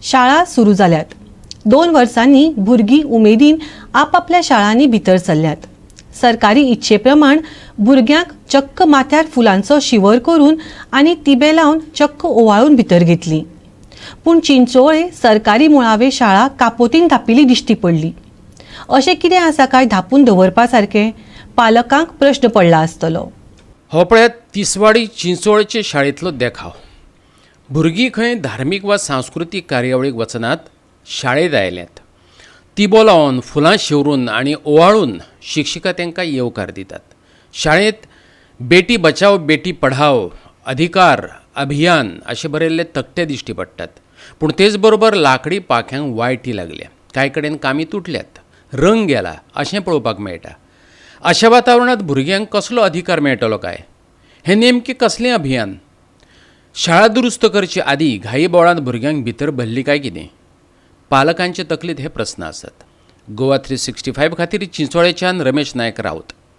शाळा सुरू जाल्यात. 2 वर्सांनी भुरगीं उमेदीन आपापल्या शाळांनी भितर सरल्यात. सरकारी इच्छे प्रमाण भुरग्यांक चक्क माथ्यार फुलांचो शिंवर करून आनी तिबे लावन चक्क ओवाळून भितर घेतली. पूण चिंचोळे सरकारी मुळावे शाळा कापोतीन धांपिल्ली दिश्टी पडली. अशें कितें आसा काय धांपून दवरपा सारकें? पालकांक प्रश्न पडला आसतलो. हो पळयात तिसवाडी चिंचोळचे शाळेंतलो देखाव. भुरगीं खंय धार्मीक वा सांस्कृतीक कार्यावळीक वचनात, शाळेंत आयल्यात. तिबो लावन, फुलां शिंवरून आनी ओवाळून शिक्षिका तांकां येवकार दितात. शाळेंत बेटी बचाव बेटी पढाव, अधिकार अभियान अशें बरयल्ले तकटे दिश्टी पडटात. पूण तेच बरोबर लाकडी पाख्यांक वायटी लागल्या, कांय कडेन कामी तुटल्यात, रंग गेला अशें पळोवपाक मेळटा. अशा वातावरणांत भुरग्यांक कसलो अधिकार मेळटलो काय? हें नेमकें कसलें अभियान? शाळा दुरुस्त करचे आदी घाई बोळांत भुरग्यांक भितर भरली काय कितें? पालकांचे तकलेंत हे प्रस्न आसात. गोवा 365 खातीर चिंचोळेच्यान रमेश नायक राऊत.